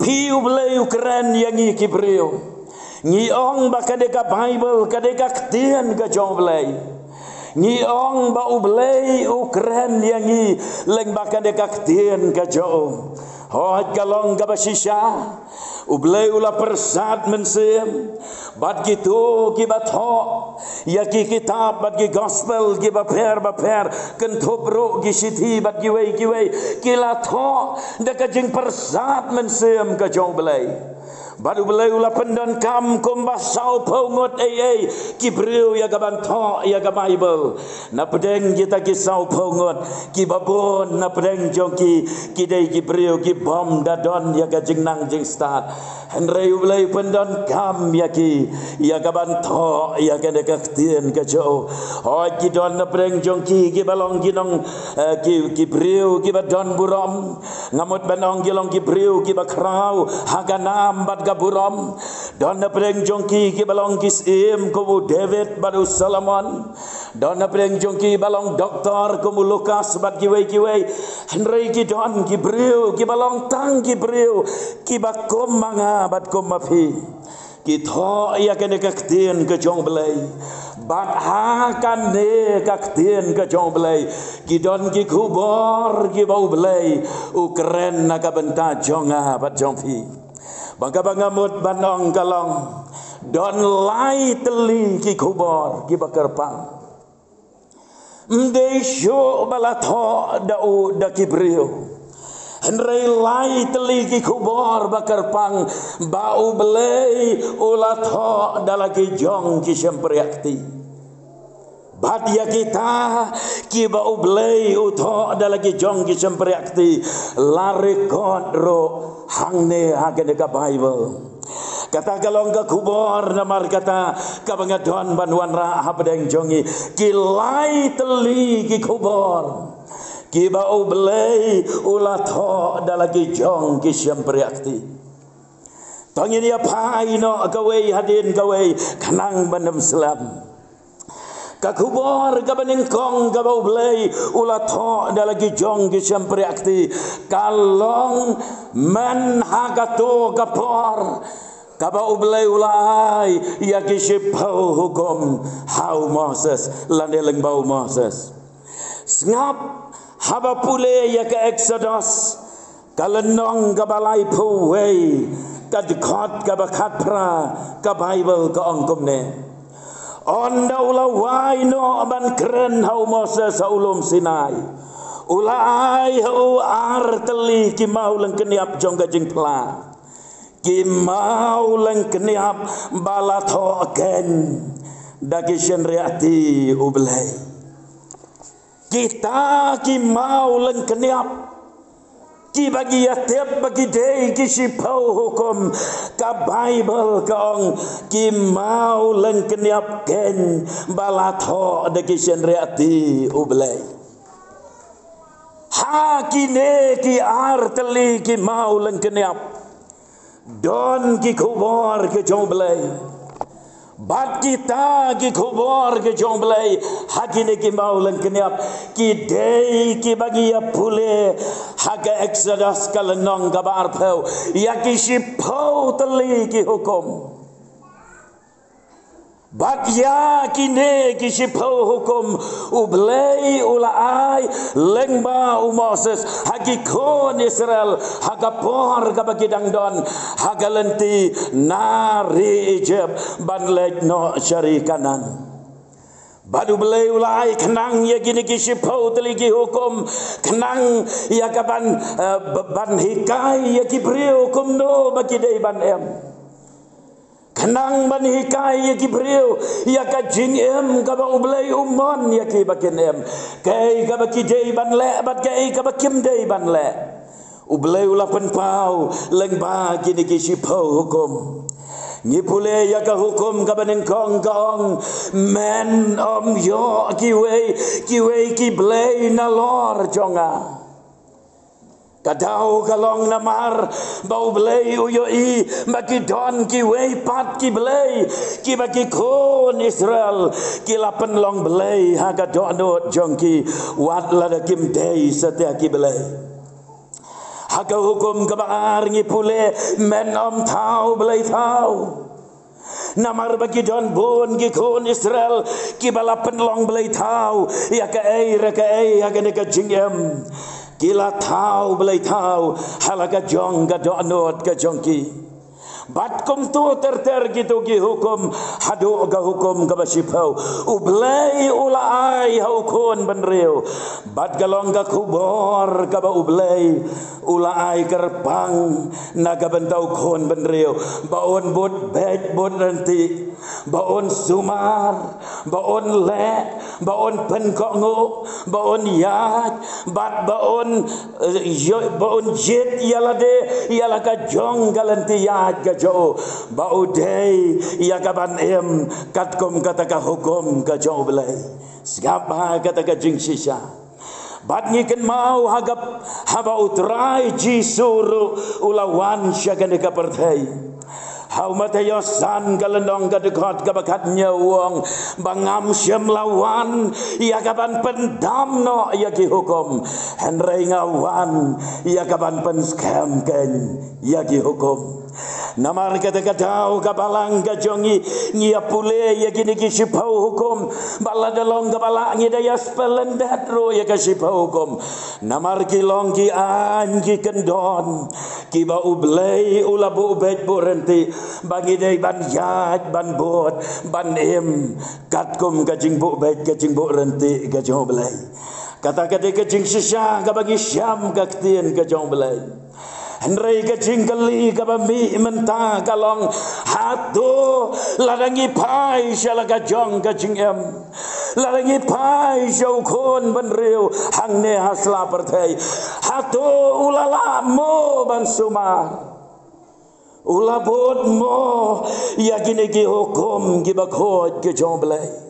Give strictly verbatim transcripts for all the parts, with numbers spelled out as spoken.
Hi U Blei u kren ïa ngi ki briew. Ngi ong ba ka dei ka Baibl, ka dei ka ktien ka jong U Blei. Ngi ong ba U Blei u kren ïa ngi lyngba ka dei ka ktien ka jong U. Hooid, ka long kaba shisha. U Blei u la pyrsad mynsiem bad kito kiba thoh ïa ki kitab bad ki gospel kiba pher bapher, kynthup ruh ki shithi bad kiwei kiwei, ki la thoh da ka jingpyrsad mynsiem ka jong U Blei. Bad U Blei u la pyndonkam kumba sawphew ngut ei ei ki briew ïa ka ban thoh ïa ka Baibl. Na pdeng kita ki sawphew ngut, kiba bun na pdeng jong ki, ki dei ki briew kibym da don ïa ka jingnang jingstad. Hynrei U Blei u pyndonkam ïa ki ïa ka ban thoh ïa kane ka ktien ka jong U. Hooid, ki don na pdeng jong ki kiba long ki nong, eh, ki, ki briew kiba don burom. Nga mut ban ong ki long ki briew kiba khraw ha ka nam bad ka burom. Don na pdeng jong ki kiba long ki syiem kum u David bad u Solomon. Don na pdeng jong ki ba long doktor kum u Lukas bad kiwei kiwei. Hynrei ki don ki briew kiba long tang ki briew kiba kum ma nga bad kum ma phi. Ki thoh ïa kane ka ktien ka jong U Blei. Bad ha kane ka ktien ka jong U Blei, ki don ki khubor kiba U Blei u kren na ka bynta jong nga bad jong phi. Ba kaba nga mut ban ong ka long, don lai tylli ki khubor kiba kyrpang. Ym dei shuh ba la thoh da u, da ki briew. Hynrei lai tylli ki khubor ba kyrpang ba U Blei u la thoh da la ki jong ki shympriahkti. Bad ïa kita kiba U Blei u thoh da la ki jong ki shympriahkti, la record ruh hangne ha kane ka Baibl. Kata ka long ka khubor, namar kata kaba nga don ban wanrah hapdeng jong ngi, ki lai tylli ki khubor kiba U Blei u la thoh da la ki jong ki shympriahkti. To ngin ïa phai noh kawei hadien kawei khnang ban ym slem. Ka khubor kaba nyngkong kaba U Blei u la thoh da la ki jong ki shympriahkti ka long, man ha kato ka por kaba U Blei u la ai ïa ki shiphew hukum ha u Moses, lane lyngba u Moses. Sngap, haba pule ïa ka Eksodos, ka lynnong kaba laiphew wei, ka dkhot kaba khatphra, ka Baibl ka ong kumne: Ynda u la wai noh ban kren ha u Moses ha u lum Sinai, u la ai ha u ar tylli ki maw lyngkniap jong ka jingphla, ki maw lyngkniap ba la thoh keiñ da ki shynriahkti U Blei. Kita ki maw lyngkniap kiba ngi ïa tip ba ki dei ki shiphew hukum, ka Baibl ka ong ki maw lyngkniap keiñ ba la thoh da ki shynriahkti U Blei. Ha kine ki ar tylli ki maw lyngkniap, don ki khubor ki jong U Blei. Bad kita ki khubor ki jong U Blei ha kine ki maw lyngkniap, ki dei kiba ngi ïa pule ha ka Eksodos ka lynnong kaba arphew, ïa ki shiphew tylli ki hukum. Bad ïa kine ki shiphew hukum U Blei u la ai lyngba u Moses ha ki khun Israel ha ka por kaba ki dang don ha ka lynti na ri Egypt ban leit noh sha ri Kanaan. Bad U Blei u la ai khnang ïa kine ki shiphew tylli ki hukum, khnang ïa ka ban, eh, ba-, ban hikai ïa ki briew kumno ba ki dei ban im. Khnang ban hikai ïa ki briew ïa ka jingim kaba U Blei u mon ïa ki ba kin im, kaei kaba ki dei ban leh bad kaei kaba kim dei ban leh. U Blei u la pynpaw lyngba kine ki shiphew hukum. Ngi pule ïa ka hukum kaba nyngkong ka ong, men ym ïoh kiwei kiwei ki blei nalor jong nga. Ka daw ka long namar ba U Blei u ïohi ba ki don kiwei pat ki blei kiba ki khun Israel ki la pynlong blei ha ka dohnud jong ki, wat lada kim dei satia ki blei. Ha ka hukum kaba ar ngi pule, men ym thaw blei thaw. Namar ba ki don bun ki khun Israel kiba la pynlong blei thaw ïa kaei re kaei ha kane ka jingim. Ki la thaw blei thaw ha la ka jong ka dohnud ka jong ki. Bad kumta ter ter kito ki hukum, haduh ka hukum kaba shiphew. U Blei u la ai ha u khun bynriew. Bad ka long ka khubor kaba U Blei u la ai kyrpang na ka bynta u khun bynriew, ba un bud beit bud rynti, ba un sumar, ba un leh, ba un pynkohnguh, ba un ïaid, bad ba un, eh, ïoh, ba un jied ïa lade ïa la ka jong ka lynti ïaid ka jong u, ba u dei ïa ka ban im katkum kata ka hukum ka jong U Blei. Sngap ha kata ka jingshisha. Bad ngi kynmaw ha ka, haba U Trai Jisu ruh u la wan sha kane ka pyrthei. Ha u Mathaios san ka lynnong ka dkhot kaba khathynñiew u ong ba ngam shym la wan ïa ka ban pyndam noh ïa ki hukum, hynrei nga wan ïa ka ban pynskhem keiñ ïa ki hukum. Namar kata ka daw ka balang ka jong ngi, ngi ïa pule ïa kine ki shiphew hukum, ba lada long kaba lah ngi da ïa spelling dat ruh ïa ka shiphew hukum. Namar ki long ki aiñ ki kyndon kiba U Blei u la buh beit buh rynti, ba ngi dei ban ïaid ban bud ban im katkum ka jingbuh beit ka jingbuh rynti ka jong U Blei. Kata ka dei ka jingshisha kaba ngi shem ka ktien ka jong U Blei. Hynrei ka jingkylli kaba mih mynta ka long, hato lada ngi phai sha la ka jong ka jingim, lada ngi phai sha u khun bynriew hangne ha sla pyrthei, hato u la lah mo ban sumar? U la bud mo ïa kine ki hukum kiba khuid ki jong U Blei?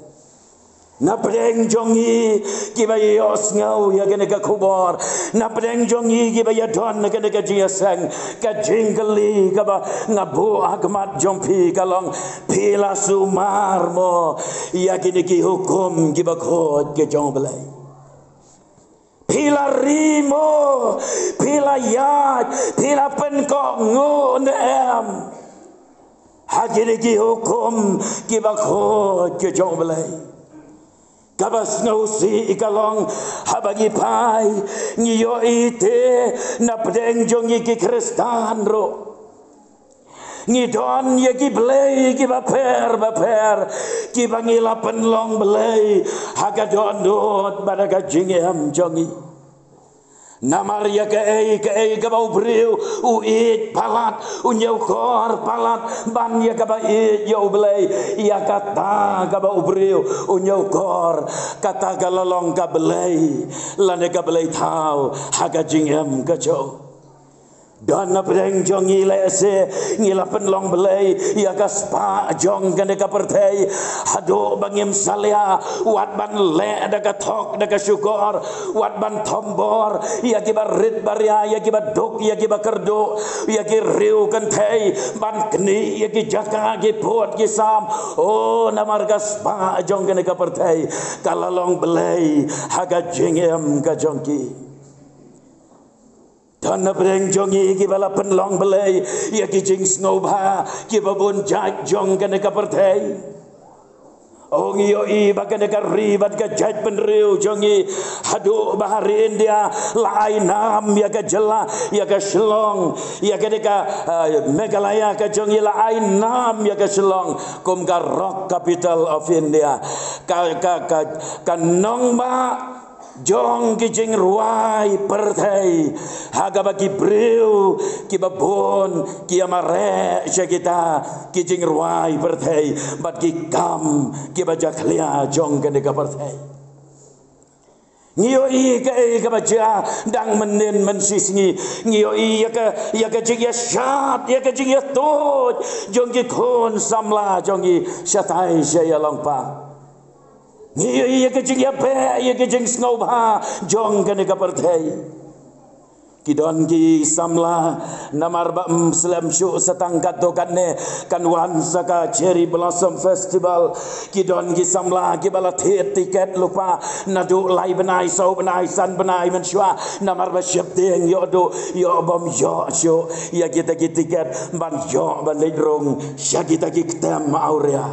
Na pdeng jong ngi kiba ïohsngew ïa kane ka khubor, na pdeng jong ngi kiba ïadon na kane ka jingïaseng, ka jingkylli kaba nga buh ha khmat jong phi ka long, phi la sumar mo ïa kine ki hukum kiba khuid ki jong U Blei? Phi la ri mo, phi la ïaid, phi la pynkohnguh ne em ha kine ki hukum kiba khuid ki jong U Blei? Kaba sngewsih ka long, haba ngi phai, ngi ïohi te na pdeng jong ngi ki Khristan ruh ngi don ïa ki blei kiba pher bapher, kiba ngi la pynlong blei ha ka dohnud bad ha ka jingim jong ngi. Namar ïa kaei kaei kaba u briew u ïeit palat, u ñiewkor palat ban ïa kaba ïeit ïa U Blei, ïa kata kaba u briew u ñiewkor, kata ka la long ka blei lane ka blei thaw ha ka jingim ka jong u. Don na pdeng jong ngi lehse ngi la pynlong blei ïa ka spah jong kane ka pyrthei, haduh ba ngim salia wat ban leh da ka thok da ka shukor, wat ban thombor ïa kiba rit baria, ïa kiba duk, ïa kiba kyrduh, ïa ki riew kynthei, ban knieh ïa ki jaka ki pud ki sam. O, namar ka spah jong kane ka pyrthei ka la long blei ha ka jingim ka jong ki. Don na pdeng jong ngi kiba la pynlong blei ïa ki jingsngewbha kiba bun jait jong kane ka pyrthei. O, ngi ïohi ba kane ka ri bad ka jaitbynriew jong ngi, haduh ba ha ri India la ai nam ïa ka jylla, ïa ka Shillong, ïa kane ka, eh, Meghalaya ka jong ngi, la ai nam ïa ka Shillong kum ka rock capital of India. Ka, ka, ka, ka nongbah jong ki jingrwai pyrthei, ha kaba ki briew kiba bun ki ïa mareh sha kita ki jingrwai pyrthei bad ki kam kiba jakhlia jong kane ka pyrthei. Ngi ïohi kaei kaba jia dang mynnin mynshisngi. Ngi ïohi ïa ka, ïa ka jingïashad, ïa ka jingïatuid jong ki khun samla jong ngi shatai sha ïalong pang. Ngi ïohi ïa ka jingïabeh ïa ka jingsngewbha jong kane ka pyrthei. Ki don ki samla, namar ba ym slem shuh sa tang katto katne, kan wan sa ka Cherry Blossom Festival. Ki don ki samla kiba la thied tiket lypa naduh lai bnai, saw bnai, san bnai mynshuwa, namar ba sheptieng ïoh duh, ïoh bym ïoh shuh ïa kita ki tiket ban ïoh ban leit rung sha kita ki ktem awria.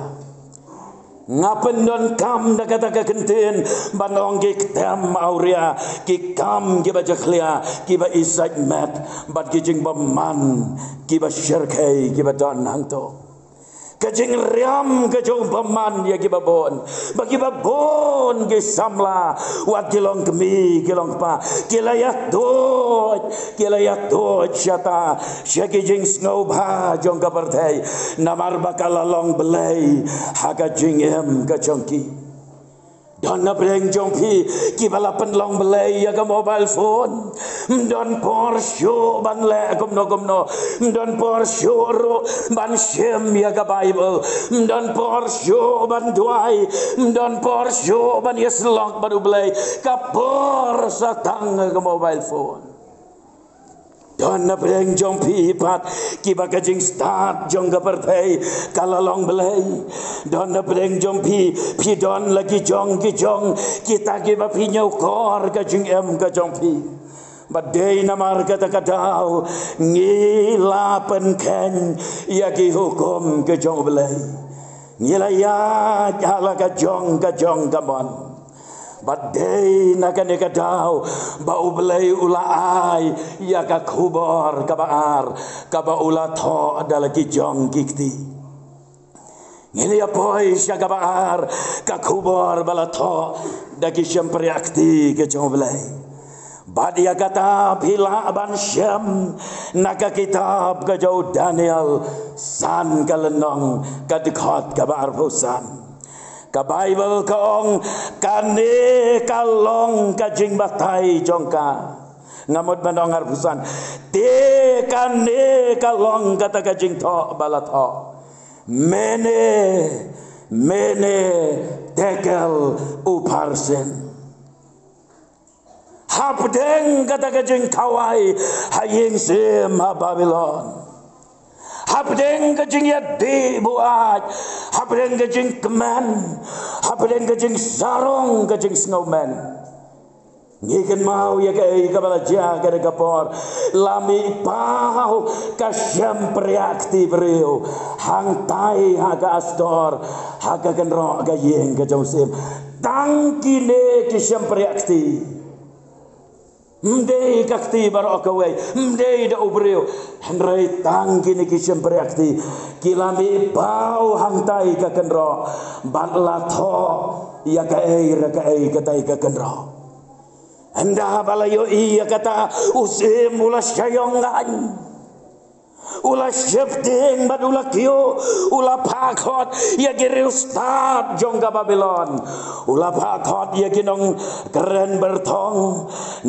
Nga pyndonkam da kata ka kyntien ban ong ki ktem awria, ki kam kiba jakhlia, kiba isaitmet, bad ki jingbymman kiba shyrkhei kiba don hangto. Ka jingriam ka jong u bymman ïa kiba bun, ba kiba bun ki samla, wat ki long kmie ki long kpa, ki la ïathuh, ki la ïathuh shata sha ki jingsngewbha jong ka pyrthei, namar ba ka la long blei ha ka jingim ka jong ki. Don na pdeng jong phi kiba la pynlong blei ïa ka mobile phone. Ym don por shuh ban leh kumno kumno. Ym don por shuh ruh ban shim ïa ka Bible. Ym don por shuh ban duwai. Ym don por shuh ban ïasyllok bad U Blei. Ka por sa tang ha ka mobile phone. Don na pdeng jong phi pat kiba ka jingstad jong ka pyrthei ka la long blei. Don na pdeng jong phi, phi don la ki jong ki jong kita kiba phi ñiewkor ka jingim ka jong phi. Bad dei namar kata ka daw ngi la pynkheiñ ïa ki hukum ka jong U Blei. Ngi la ïaid ha la ka jong ka jong ka mon. Bad dei na kane ka daw ba U Blei u la ai ïa ka khubor kaba ar, kaba u la thoh da la ki jong ki kti. Ngin ïa poi sha kaba ar, ka khubor ba la thoh da ki shympriah kti ka jong U Blei. Bad ïa kata phi lah ban shem na ka kitab ka jong u Daniel, san ka lynnong, ka dkhot kaba arphew san. Ka Baibl ka ong, kane ka long ka jingbatai jong ka. Nga mut ban ong arphew san. Te kane ka long kata ka jingthoh ba la thoh. Mene, mene, tekel, upharsin. Hapdeng kata ka jingkhawai ha ïing syiem ha Babilon. Hapdeng ka jingïadih buaid. Hapdeng ka jingkmen. Hapdeng ka jingsarong, ka jingsngewmen. Ngi kynmaw ïa kaei kaba la jia ha kane ka por. La mih paw ka shympriah kti briew hangtai ha ka astor, ha ka kynroh ka ïing ka jong u syiem. Tang kine ki shympriah kti. Ym dei ka kti baroh kawei, ym dei da u briew. Hynrei tang kine ki shympriah kti ki la mih paw hangtai ka kynroh bad la thoh ïa kaei re kaei katai ka kynroh. Ynda ba la ïohi ïa kata, u syiem u la shah ïong ngaiñ. U la sheptieng bad u la kiew, u la phah khot ïa ki riewstad jong ka Babilon. U la phah khot ïa ki nongkren byrthong,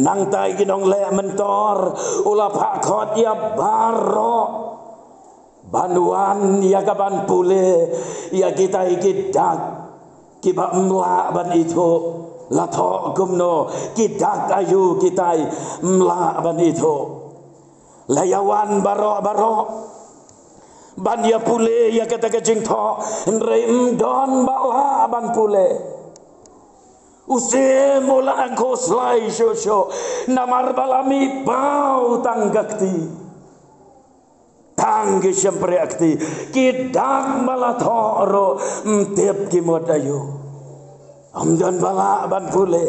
nangta ïa ki nongleh myntor, u la phah khot ïa baroh ban wan ïa ka ban pule ïa kitai ki dak kiba ym lah ban ithuh. La thoh kumno, ki dak aïu kitai ym lah ban ithuh. La ïa wan baroh baroh ban ïa pule ïa kata ka jingthoh, hynrei ym don ba lah ban pule. U syiem u la angkhuslai shuh shuh namar ba la mih paw tang ka kti. Tang ki shympriah kti, ki dak ba la thoh ruh ym tip ki mut aïu. Ym don ba lah ban pule.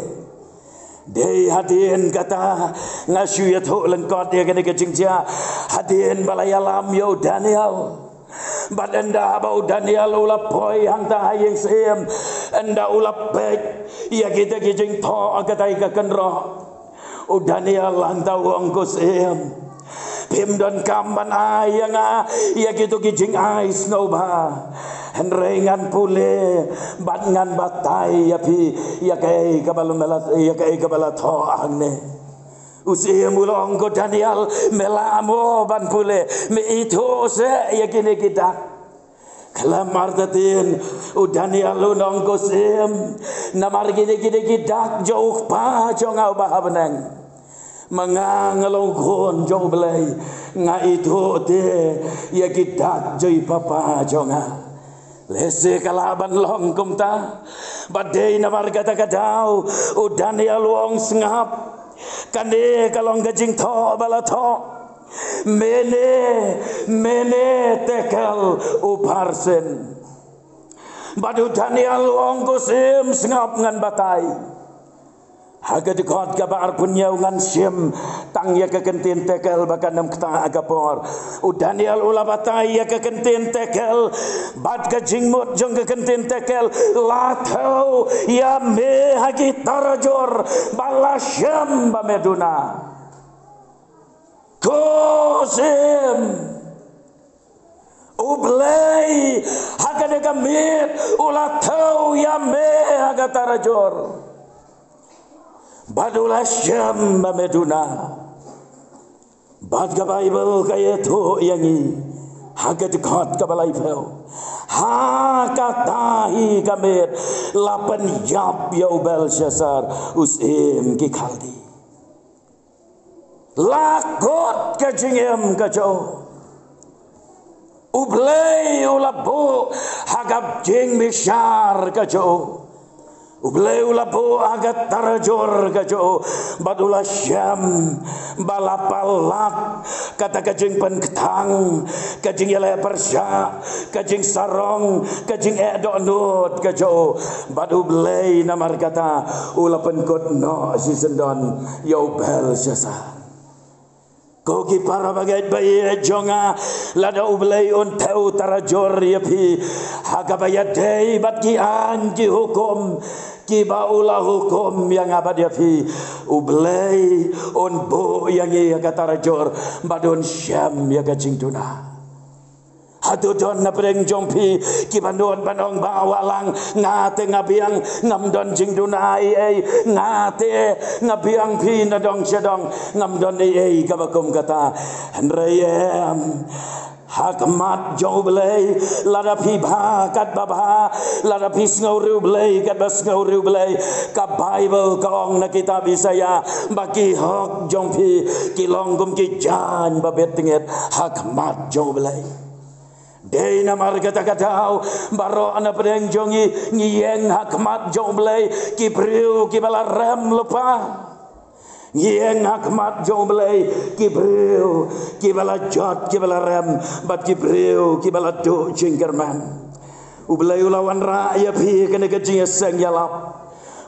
Dei hadien kata nga shu ïathuh lyngkot ïa kane ka jingjia, hadien ba la ïalam ïa u Daniel. Bad ynda ba u Daniel u la poi hangta ha ïing syiem, ynda u la peit ïa kita ki jingthoh ha katai ka kynroh, u Daniel hangta u ong, ko syiem, phim donkam ban ai ïa nga ïa kito ki jingai sngewbha. Hynrei ngan pule bad ngan batai ïa phi ïa kaei kaba la, ïa kaei kaba la thoh hangne. U syiem u la ong, ko Daniel, me lah mo ban pule, me ithuh seh ïa kine ki dak. Khlem artatien u Daniel u ong, ko syiem, namar kine, kine ki dak jong u Kpa jong nga uba ha bneng. Ma nga nga long khun jong U Blei, nga ithuh te ïa ki dak jong i papa jong nga. Lehse ka lah ban long kumta. Bad dei namar kata ka daw u Daniel u ong, sngap, kane ka long ka jingthoh ba la thoh: Mene, mene, tekel, upharsin. Bad u Daniel u ong, ko syiem, sngap, ngan batai. Ha ka dkhot kaba arphew hynñiew, ngan shim tang ïa ka kyntien tekel ba kan ym ktah ha ka por. U Daniel u la batai ïa ka kyntien tekel, bad ka jingmut jong ka kyntien tekel la thew ïa me ha ki tarajur, ba la shem ba me duna. Ko syiem, U Blei ha kane ka miet u la thew ïa me ha ka tarajur, bad u la shem ba me duna. Bad ka Baibl ka ïathuh ïa ngi ha ka dkhot kaba laiphew, ha kata hi ka miet la pynïap ïa u Belshassar, u syiem ki Khaldi. La kut ka jingim ka jong u. U Blei u la buh ha ka jingbishar ka jong u. U Blei u la buh ha ka tarajur ka jong u. Bad u la shem ba la palat kata ka jingpynkthang, ka jingïaleh pyrshah, ka jingsarong, ka jingeh dohnud ka jong u. Bad U Blei namar kata u la pynkut noh shisyndon ïa u Belshassar. Ko ki para bangeit ba ïeit jong nga, lada U Blei un thew tarajur ïa phi ha kaba ïadei bad ki aiñ ki hukum kiba u la hukum ïa nga bad ïa phi, U Blei un buh ïa ngi ha ka tarajur bad un shem ïa ka jingduna. Hato don na pdeng jong phi kiba nud ban ong, Bah Wahlang, nga te nga biang, ngam don jingduna ei ei, nga te nga biang phi na dong sha dong, ngam don ei ei kaba kum kata. Hynrei em, ha khmat jong U Blei, lada phi bha katba bha, lada phi sngewrwai U Blei katba sngewrwai U Blei, ka Baibl ka ong na kitab Isaïah ba ki hok jong phi ki long kum ki jaiñ ba bit tngit ha khmat jong U Blei. Dei namar kata ka daw baroh na pdeng jong ngi ngi ïeng ha khmat jong U Blei ki briew kiba la rem lypa. Ngi ïeng ha khmat jong U Blei ki briew kiba la jot, kiba la rem, bad ki briew kiba la duh jingkyrmen. U Blei u la wanrah ïa phi kane ka jingïaseng ïalap.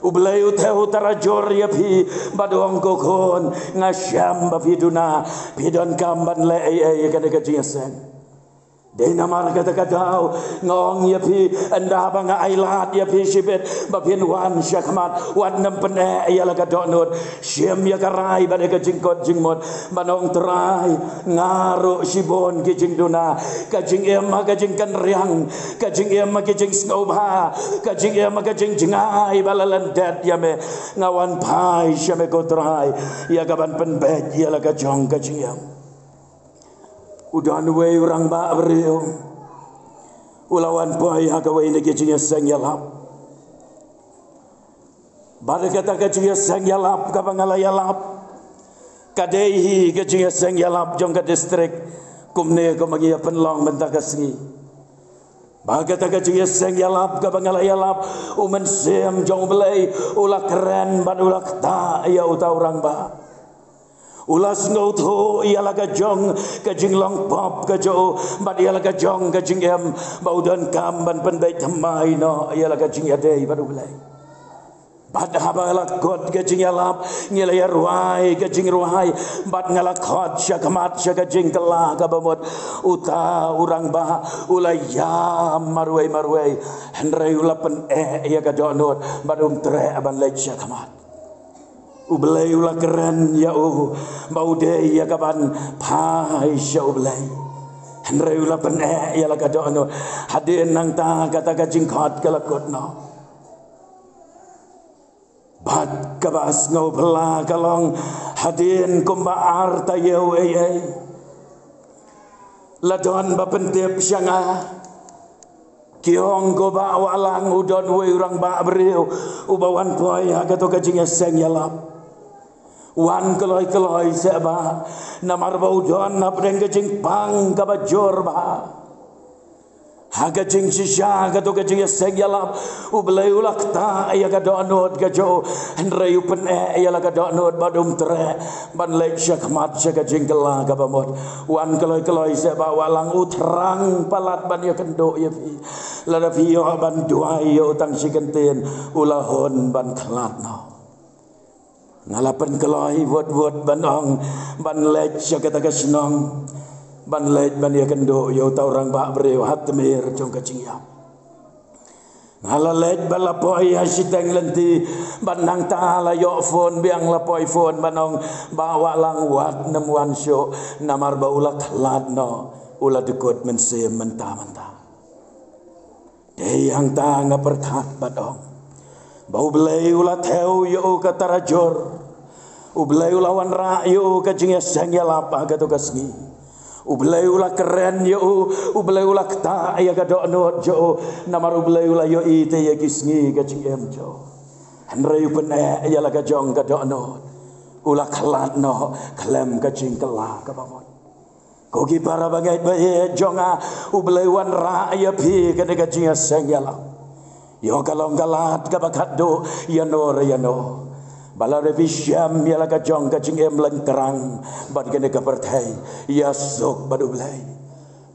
U Blei u thew tarajur ïa phi bad u ong, ko khun, nga shem ba phi duna, phi donkam ban leh ei ei ïa kane ka jingïaseng. Dei namar kata ka daw nga ong ïa phi, ynda ba nga ailad ïa phi shibit ba phin wan sha khmat, wat nym pyneh ïa la ka dohnud. Shim ïa ka rai bad ïa ka jingkut jingmut ban ong, Trai, nga ruh shibun ki jingduna, ka jingim ha ka jingkynriang, ka jingim ha ka jingsngewbha, ka jingim ha ka jingjngai ba la lyndet ïa me. Nga wan phai sha me ko Trai ïa ka ban pynbeit ïa la ka jong ka jingim. U don uwei u rangbah briew u la wan poi ha kawei na ki jingïaseng ïalap. Bad kata ka jingïaseng ïalap kaba nga la ïalap ka dei hi ka jingïaseng ïalap jong ka distrik, kumne kumba ngi ïa pynlong mynta ka sngi. Bad kata ka jingïaseng ïalap kaba nga la ïalap, U Mynsiem jong U Blei u la kren bad u la ktah ïa uta u rangbah. U la sngewthuh ïa la ka jong ka jinglong pop ka jong u bad ïa la ka jong ka jingim ba u donkam ban pynbeit thymmai noh ïa la ka jingïadei bad U Blei. Bad haba la kut ka jingïalap, ngi la ïa rwai ka jingrwai bad nga la khot sha khmat sha ka jingkylla kaba mut. Uta u rangbah u la ïam marwei marwei, hynrei u la pyneh ïa ka dohnud bad um treh ban leit sha khmat. U Blei u la kren ïa u ba u dei ïa ka ban phai sha U Blei, hynrei u la pyneh ïa la ka dohnud. Hadien nangta kata ka jingkhot ka la kut noh. Bad kaba sngewphylla ka long, hadien kumba ar taïew ei ei, la don ba pyntip sha nga. Ki ong, ko Bah Wahlang, u don uwei u rangbah briew uba wan poi ha kato ka jingïaseng ïalap. Wan kloi kloi seh bah, namar ba u don hapdeng ka jingpang kaba jur bah. Ha ka jingshisha kato ka jingïaseng ïalap, U Blei u la ktah ïa ka dohnud ka jong u, hynrei u pyneh ïa la ka dohnud bad um treh ban leit shakhmat sha ka jingkylla kaba mut. Wan kloi kloi seh bah, wat la u thrang palat ban ïakynduh ïa phi. Lada phi ïoh ban duwai ïa u tang shi kyntien, u la hun ban khlad noh. Nga la pynkloi wut wut ban ong, ban leit sha kata ka shnong, ban leit ban ïakynduh ïa uta u rangbah briew ha tmier jong ka jingïap. Nga la leit ba la poi ha shiteng lynti, ban nangta la ïoh phone biang, la poi phone ban ong, bah, wat la wat nym wan shuh, namar ba u la khlad noh, u la dkut mynsiem mynta mynta. Te hangta nga pyrkhat bad ong, ba U Blei u la thew ïa u ka tarajur. U Blei u la wanrah ïa u ka jingïaseng ïalap ha kato ka sngi. U Blei u la kren ïa u, U Blei u la ktah ïa ka dohnud jong u, namar U Blei u la ïohi te ïa ki sngi ka jingim jong u. Hynrei u pyneh ïa la ka jong ka dohnud, u la khlad noh khlem ka jingkylla kaba mut. Ko ki para bangeit ba ïeit jong nga, U Blei u wanrah ïa phi kane ka jingïaseng ïalap. Ïoh ka long ka lad kaba khatduh ïano re ïano. Ba lada phi shem ïa la ka jong ka jingim lyngkrang bad kane ka pyrthei, ïasuk bad U Blei.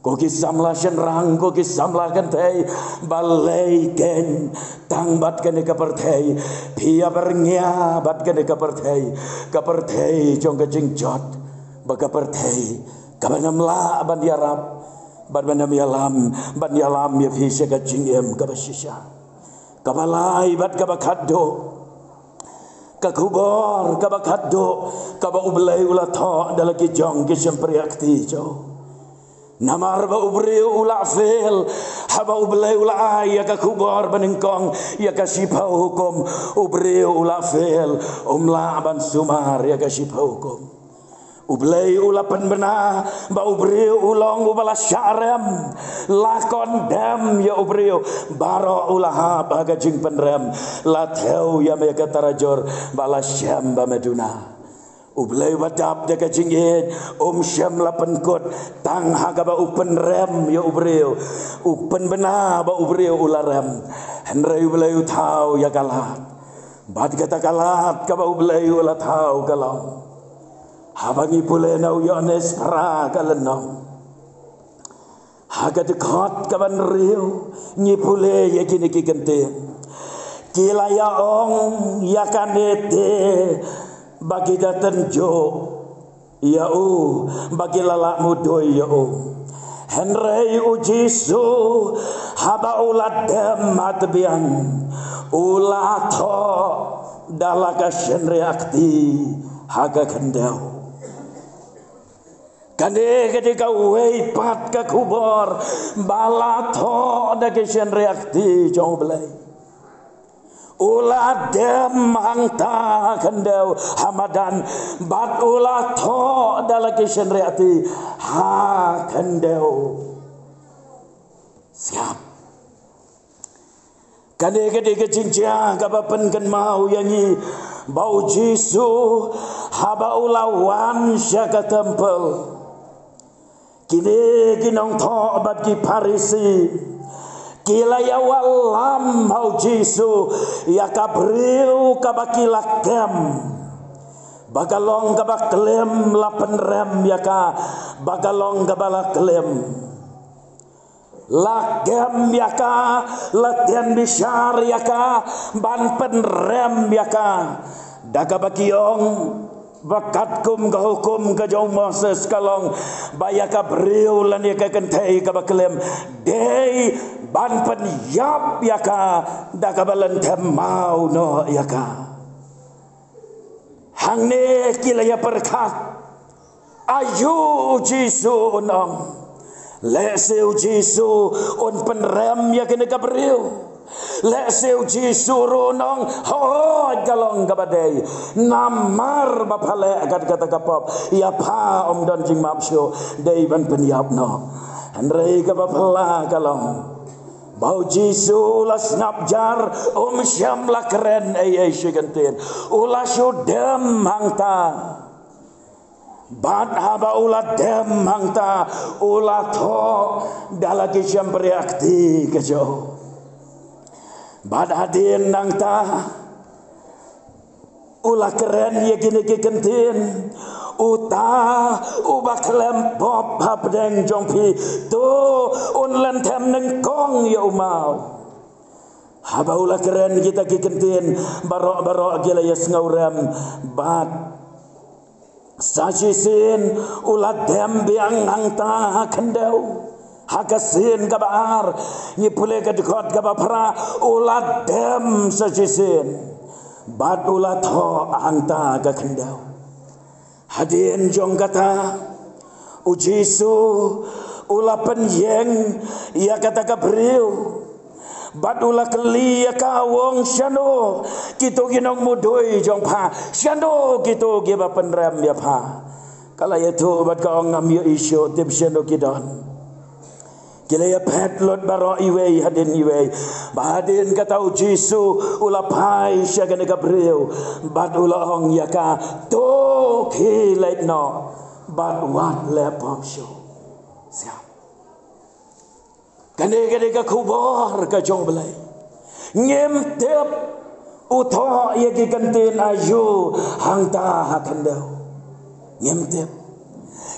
Ko ki samla shynrang, ko ki samla kynthei, balei kein tang bad kane ka pyrthei? Phi ïa byrngia bad kane ka pyrthei, ka pyrthei jong ka jingjot, ba ka pyrthei kaba nym lah ban ïarap bad ba nym ïalam, ban ïalam ïa phi sha ka jingim kaba shisha. Kaba lai bad kaba khatduh, ka khubor kaba khatduh kaba U Blei u la thoh da la ki jong ki shympriahkti jong u. Namar ba u briew u la fail haba U Blei u la ai ïa ka khubor banyngkong, ïa ka shiphew hukum. U briew u la fail, um lah ban sumar ïa ka shiphew hukum. U Blei u la pynbna ba u briew u long uba la shah rem, la condemn ïa u briew. Baroh u la hap ha ka jingpynrem, la thew ïa me ka tarajur ba la shem ba me duna. U Blei uba dap da ka jingïeit, um shym la pynkut tang ha kaba u pynrem ïa u briew. U pynbna ba u briew u la rem, hynrei U Blei u thaw ïa ka lad. Bad kata ka lad kaba U Blei u la thaw ka long, haba ngi pule na u Ïoannis phra ka lynnong, ha ka dkhot kaba hynriew, ngi pule ïa kine ki kyntien. Ki la ïa ong ïa kane te ba ki da tynjuh ïa u, ba ki la lah mudui ïa u. Hynrei u Jisu, haba u la dem ha tbian, u la thoh da la ka shynriahkti ha ka khyndew. Kane ka dei kawei pat ka khubor ba la thoh da ki shynriahkti jong U Blei. U la dem hangta ha khyndew ha madan, bad u la thoh da la ki shynriahkti ha khyndew. Siap. Kane ka dei ka jingjia kaba pynkynmaw ïa ngi ba u Jisu, haba u la wan sha ka templ, kine ki nongthoh bad ki Pharisi ki la ïa wallam ha u Jisu ïa ka briew kaba ki la kem. Ba ka long kaba klim la pynrem ïa ka, ba ka long kaba la klim. La kem ïa ka, la tian bishar ïa ka, ban pynrem ïa ka. Da kaba ki ong ba katkum ka hukum ka jong u Moses ka long ba ïa ka briew lane ïa ka kynthei kaba klim, dei ban pynïap ïa ka da kaba lynthem maw noh ïa ka. Hangne ki la ïa pyrkhat. Aïu u Jisu un ong? Lehse u Jisu un pynrem ïa kane ka briew. Lehse u Jisu ruh un ong, hooid ka long kaba dei. Namar ba pha leh kat kata ka pop, ïa pha ym don jingmap shuh, dei ban pynïap noh. Hynrei kaba phylla ka long, Ba u Jisu u la sngap jar, um shym la kren ei ei sha ki kyntien. U la shu dem hangta. Bad haba u la dem hangta, u la thoh da la ki shympriahkti ka jong u. Bad hadien nangta, u la kren ïa kine ki kyntien. Uta uba khlem pop hapdeng jong phi, to un lynthem nyngkong ïa u maw. Haba u la kren kita ki kyntien, baroh baroh ki la ïa sngewrem. Bad sa shisien u la dem biang hangta ha khyndew. Ha ka sien kaba ar, ngi pule ka dkhot kaba phra, u la dem sa shisien. Bad u la thoh hangta ha ka khyndew. Hadien jong kata, u Jisu u la pynïeng ïa kata ka briew. Bad u la kylli ïa ka, u ong, shano kito ki nongmudui jong pha? Shano kito kiba pynrem ïa pha? Ka la ïathuh bad ka ong, ngam ïohi shuh, tip shano ki don. Ki la ïa phet lut baroh iwei hadien iwei. Bad hadien kata u Jisu u la phai sha kane ka briew. Bad u la ong ïa ka, to khie leit noh. Bad wat leh pop shuh. Siap. Kane ka dei ka khubor ka jong U Blei. Ngim tip u thoh ïa ki kyntien aïu hangta ha khyndew. Ngim tip.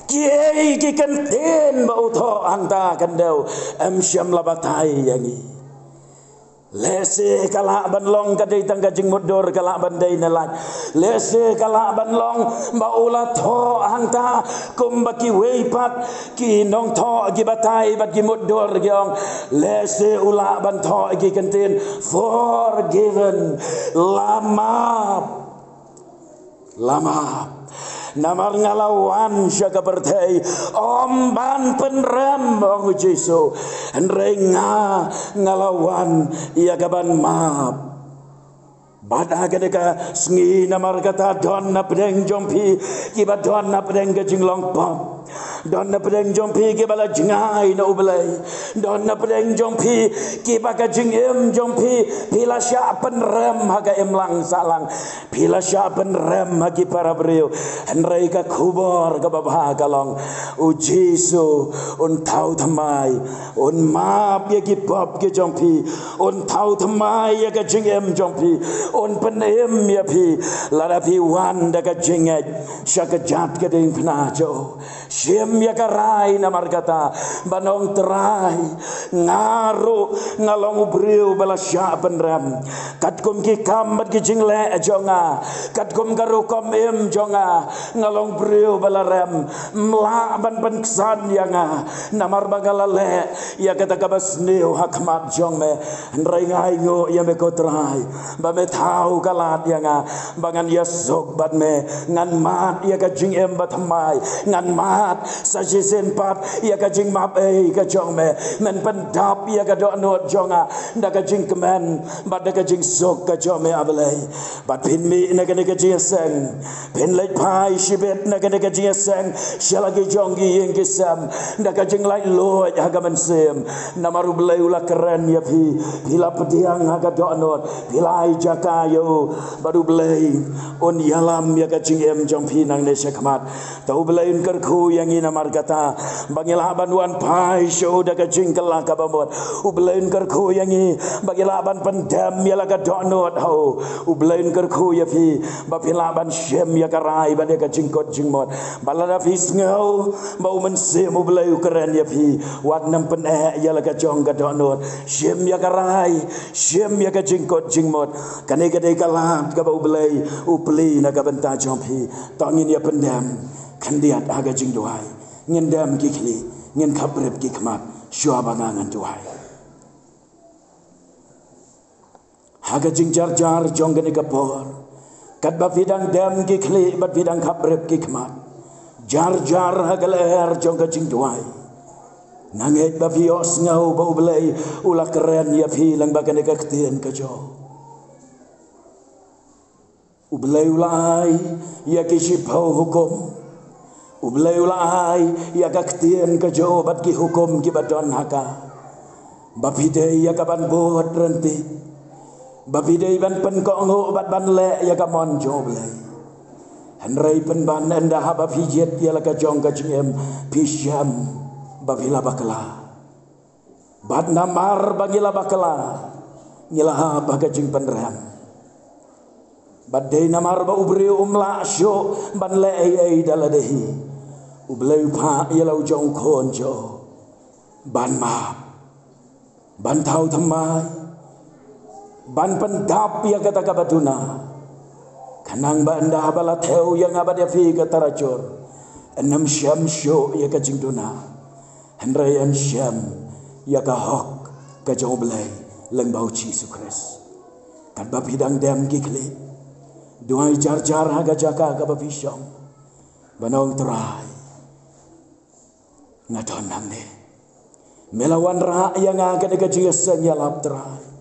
Kiei ki kyntien ba u thoh hangta ha khyndew, em shym la batai ïa ngi. Lehse ka lah ban long ka dei tang ka jingmutdur, ka lah ban dei na lait. Lehse ka lah ban long ba u la thoh hangta kumba kiwei pat ki nongthoh ki batai bad ki mutdur ki ong. Lehse u lah ban thoh ki kyntien, forgiven, la map. La map. Namar nga la wan sha ka pyrthei ym ban pynrem, ong u Jisu. Hynrei nga, nga la wan ïa ka ban map. Bad ha kane ka sngi namar kata don na pdeng jong phi kiba don na pdeng ka jinglong pop. Don na pdeng jong phi kiba la jngai na U Blei. Don na pdeng jong phi kiba ka jingim jong phi, phi la shah pynrem ha ka imlang sahlang. Phi la shah pynrem ha ki para briew. Hynrei ka khubor kaba bha ka long, u Jisu un thaw thymmai, un map ïa ki pop ki jong phi, un thaw thymmai ïa ka jingim jong phi, un pynim ïa phi, lada phi wan da ka jingngeit sha ka jait ka diengphna jong u. Shim ïa ka rai namar kata, ban ong, Trai, nga ruh nga long u briew ba la shah pynrem. Katkum ki kam bad ki jingleh jong nga, katkum ka rukom im jong nga, nga long briew ba la rem. Ym lah ban pynksan ïa nga namar ba nga la leh ïa kata kaba sniew ha khmat jong me. Hynrei nga ainguh ïa me ko Trai, ba me thaw ka lad ïa nga, ba ngan ïasuk bad me, ngan mad ïa ka jingim bathymmai, ngan mad sa shisien pat ïa ka jingmap ei ka jong me. Men pyndap ïa ka dohnud jong nga da ka jingkmen bad da ka jingsuk ka jong me, A Blei. Bad phin mih na kane ka jingïaseng, phin leit phai shibit na kane ka jingïaseng sha la ki jong ki ïing ki sem da ka jinglaitluid ha ka mynsiem. Namar U Blei u la kren ïa phi, phi la pdiang ha ka dohnud, phi la ai jaka ïa u, bad U Blei un ïalam ïa ka jingim jong phi nangne shakhmat. Te U Blei un kyrkhu ïa ngi namar kata, ba ngi lah ban wan phai sha u da ka jingkylla kaba mut. U Blei un kyrkhu ïa ngi ba ngi lah ban pyndem ïa la ka dohnud ha u. U Blei un kyrkhu ïa phi ba phi lah ban shim ïa ka rai bad ïa ka jingkut jingmut. Ba lada phi sngew ba U Mynsiem U Blei u kren ïa phi, wat nang pyneh ïa la ka jong ka dohnud. Shim ïa ka rai, shim ïa ka jingkut jingmut. Kane ka dei ka lad kaba U Blei u plie na ka bynta jong phi. To ngin ïa pyndem khyndiat ha ka jingduwai. Ngin dem ki khlieh, ngin khapbrip ki khmat, shuwa ba nga ngan duwai. Ha ka jingjarjar jong kane ka por, katba phi dang dem ki khlieh bad phi dang khapbrip ki khmat, jarjar ha ka lyer jong ka jingduwai. Nga ngeit ba phi ïohsngew ba U Blei u la kren ïa phi lyngba kane ka ktien ka jong u. U Blei u la ai ïa ki shiphew hukum. U Blei u la ai ïa ka ktien ka jong u bad ki hukum kiba don ha ka. Ba phi dei ïa ka ban bud ryntih, ba phi dei ban pynkohnguh bad ban leh ïa ka mon jong U Blei. Hynrei pynban ynda haba phi jied ïa la ka jong ka jingim, phi shem ba phi la bakla. Bad namar ba ngi la bakla, ngi la hap ha ka jingpynrem. Bad dei namar ba u briew um lah shuh ban leh ei ei da lade hi, U Blei u phah ïa la u jong u khun jong u ban map, ban thaw thymmai, ban pyndap ïa kata kaba duna. Khnang ba ynda haba la thew ïa nga bad ïa phi ka tarajur, yn ym shem shuh ïa ka jingduna, hynrei yn shem ïa ka hok ka jong U Blei lyngba U Jisu Khrist. Katba phi dang dem ki khlieh, duwai jar jar ha ka jaka kaba phi shong, ban ong, Trai, nga don hangne. Me la wanrah ïa nga kane ka jingïaseng ïalap, Trai.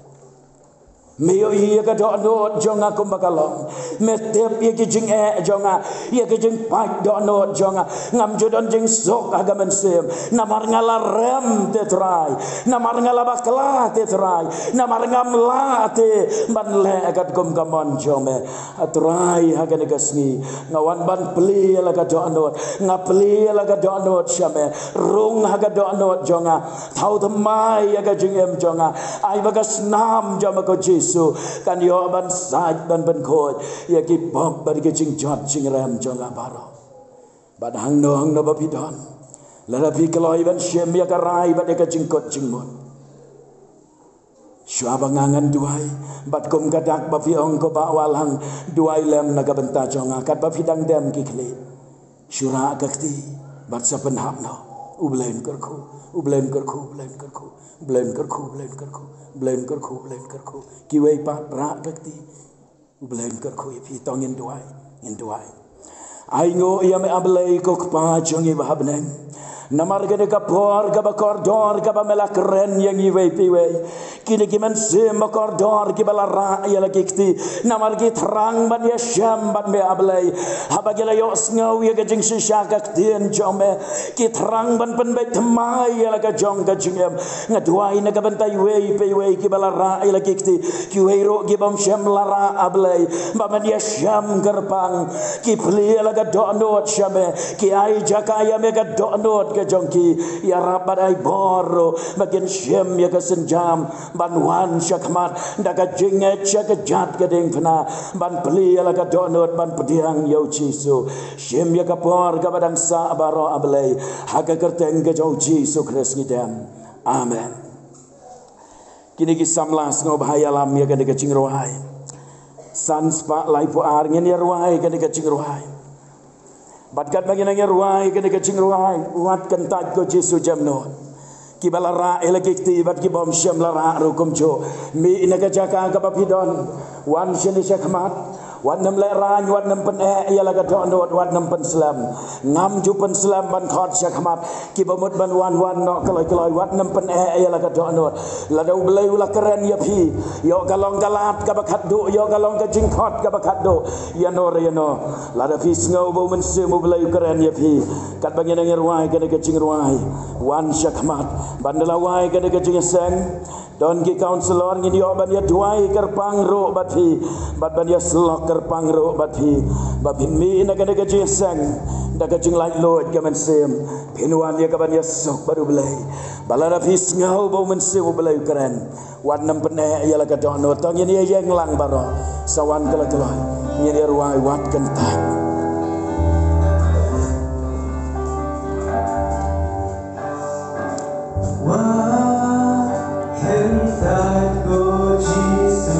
Me ïohi ïa ka dohnud jong nga kumba ka long. Me tip ïa ki jingeh jong nga, ïa ki jingpait dohnud jong nga. Ngam ju don jingsuk ha ka mynsiem. Namar nga la rem te, Trai. Namar nga la bakla te, Trai. Namar ngam lah te ban leh katkum ka mon jong me. A Trai, ha kane ka sngi nga wan ban plie ïa la ka dohnud. Nga plie ïa la ka dohnud sha me. Rung ha ka dohnud jong nga. Thaw thymmai ïa ka jingim jong nga. Ai ba ka snam jong me, ko Jisu, kan ïoh ban sait ban pynkhuid ïa ki pop bad ki jingjot jingrem jong nga baroh. Bad hangno hangno ba phi don, lada phi kloi ban shim ïa ka rai bad ïa ka jingkut jingmut, shuwa ba nga ngan duwai, bad kum ka dak ba phi ong, ko Bah Walhang, duwai lem na ka bynta jong nga. Katba phi dang dem ki khlieh, shu rah ka kti bad sa pynhap noh. U Blei un kyrkhu, U Blei un kyrkhu, U Blei un kyrkhu, U Blei un kyrkhu, U Blei un kyrkhu, U Blei un kyrkhu, U Blei un kyrkhu. Kiwei pat, rah ka kti. U Blei un kyrkhu ïa phi. To ngin duwai, ngin duwai. Ainguh ïa me, A Blei, ko Kpa jong ngi ba ha bneng, namar kane ka por kaba kordor kaba me la kren ïa ngi iwei pa iwei. Kine ki mynsiem ba kordor kiba la rah ïa la ki kti, namar ki thrang ban ïashem bad me, A Blei. Haba ki la ïohsngew ïa ka jingshisha ka ktien jong me, ki thrang ban pynbeit thymmai ïa la ka jong ka jingim. Nga duwai na ka bynta iwei pa iwei kiba la rah ïa la ki kti, kiwei ruh ki bym shym la rah, A Blei, ba men ïashem kyrpang. Ki plie ïa la ka dohnud sha me, ki ai jaka ïa me ka dohnud ka jong ki. Ïarap bad ai bor ruh ba kin shim ïa ka sienjam ban wan shakhmat da ka jingngeit sha kjat ka diengphna, ban plie ïa la ka dohnud ban pdiang ïa U Jisu. Shim ïa ka por kaba dang sah baroh, A Blei, ha ka kyrteng ka jong U Jisu Khrist ngi dem. Amen. Kine ki samla sngewbha ïalam ïa kane ka jingrwai. San spah laiphew ar, ngin ïa rwai kane ka jingrwai. Bad katba ngin nang ïa rwai kane ka jingrwai, wat kyntait, ko Jisu jem noh. Kiba la rah ïa la ki kti bad ki bym shym la rah ruh kumjuh, mih na ka jaka kaba phi don. Wan shane shakhmat. Wat nym lehraiñ, wat nym pyneh ïa la ka dohnud, wat nym pynslem. Ngam ju pynslem ban khot shakhmat. Kiba mut ban wan, wan noh kloi kloi, wat nym pyneh ïa la ka dohnud. Lada U Blei u la kren ïa phi, ïoh ka long ka lad kaba khatduh, ïoh ka long ka jingkhot kaba khatduh, ïano re ïano, lada phi sngew ba U Mynsiem U Blei u kren ïa phi, katba ngin nang ïa rwai kane ka jingrwai, wan shakhmat. Ban da la wai kane ka jingïaseng, don ki counsellor, ngin ïoh ban ïa duwai kyrpang ruh bad phi, bad ban ïa syllok kyrpang ruh bad phi, ba phin mih na kane ka jingïaseng da ka jinglaitluid ka mynsiem, phin wan ïa ka ban ïasuk bad U Blei. Ba lada phi sngew ba U Mynsiem U Blei u kren, wat nym pyneh ïa la ka dohnud. To ngin ïa ïeng lang baroh, sa wan kloi kloi, ngin ïa rwai, wat kyntait. Wat kyntait, ko Jisu,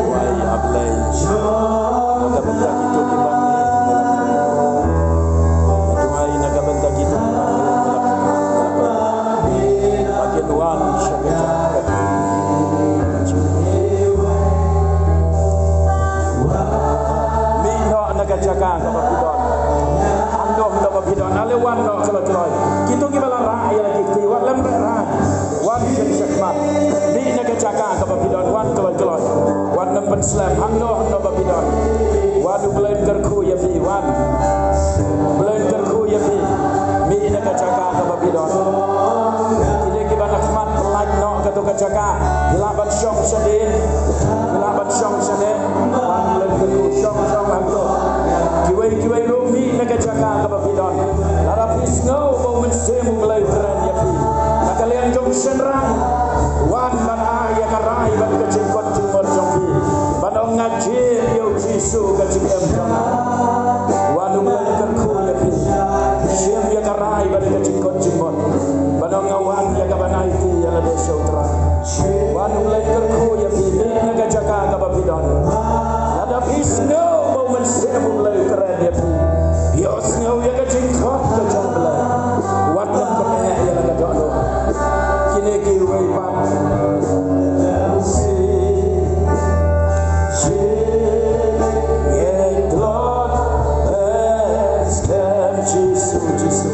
wai, A Blei, na ka bynta kito kiba duwai, na ka bynta kito kiba, ba kin wan sha ka jaka. Mih noh na ka jaka kaba phi don. Hangno hangno ba phi don, ale wan noh kloi kloi. Kito kiba la rah ïa la ki kti, wat lem rah. Wan sha shakhmat. Mih na ka jaka kaba phi don, wan kloi kloi. Wat nym pynslem, hangno hangno ba phi don. Wan, U Blei un kyrkhu ïa phi, wan. shong shadien, phi lah ban shong shane, ban leit kyrkhu shong shong hangto. Kiwei kiwei ruh mih na ka jaka kaba phi don. Lada phi sngew ba U Mynsiem U Blei u kren ïa phi na ka liang jong shynrang, wan ban ai ïa ka rai bad ka jingkot jingmut jong phi, ban ong nga jied ïa U Jisu ka jingim jong nga. Wan U Blei kyrkhu ïa phi. Shim ïa ka rai bad ka jingkot jingmut. Ban ong nga wan ïa ka ban aiti ïa lade sha U Trai. Wan U Blei kyrkhu ïa phi, mih na ka jaka kaba phi don. Lada phi sngew ba U Mynsiem U Blei u kren ïa phi, ïohsngew ïa ka jingkhot ka jong U Blei. Wat nym kyneh ïa la ka dohnud. Kine kiwei pat. Jisu, Jisu.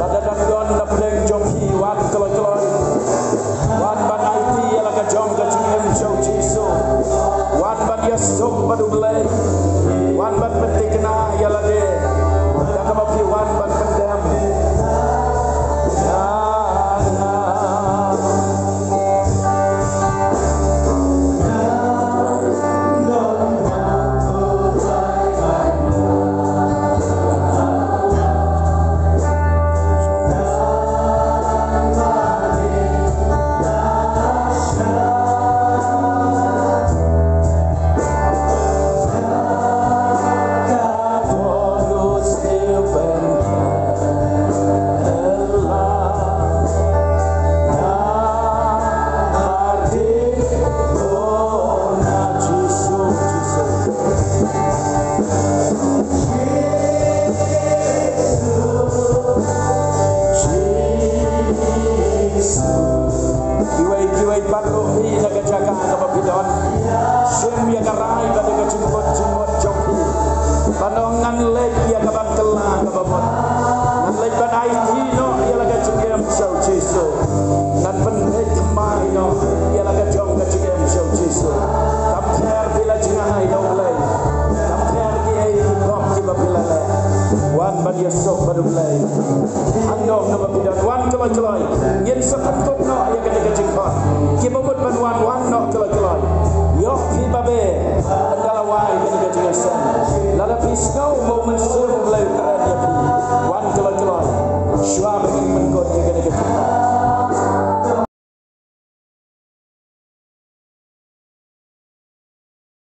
Lada dang don na pdeng jong phi, wan kloi kloi. Wan ban aiti ïa la ka jong ka jingim sha U Jisu. Wan ban ïasuk bad U Blei. Wan ban pynthikna ïa lade da kaba phi wan ban pyndem. Kiwei kiwei pat ruh hi na ka jaka kaba phi don. Shim ïa ka rai bad ka jingkot jingmut jong phi. Ban ong ngan leit ïa ka ban kylla kaba mut. Ngan leit ban aiti noh ïa la ka jingim sha U Jisu. Ngan pynbeit thymmai noh ïa la ka jong ka jingim sha U Jisu. Kam pher phi la jngai na U Blei. Kam pher kiei ki pop kiba phi la leh. Wan ban ïasuk bad U Blei. Hangno hangno ba phi don, wan kloi kloi. Ngin sa pynbeit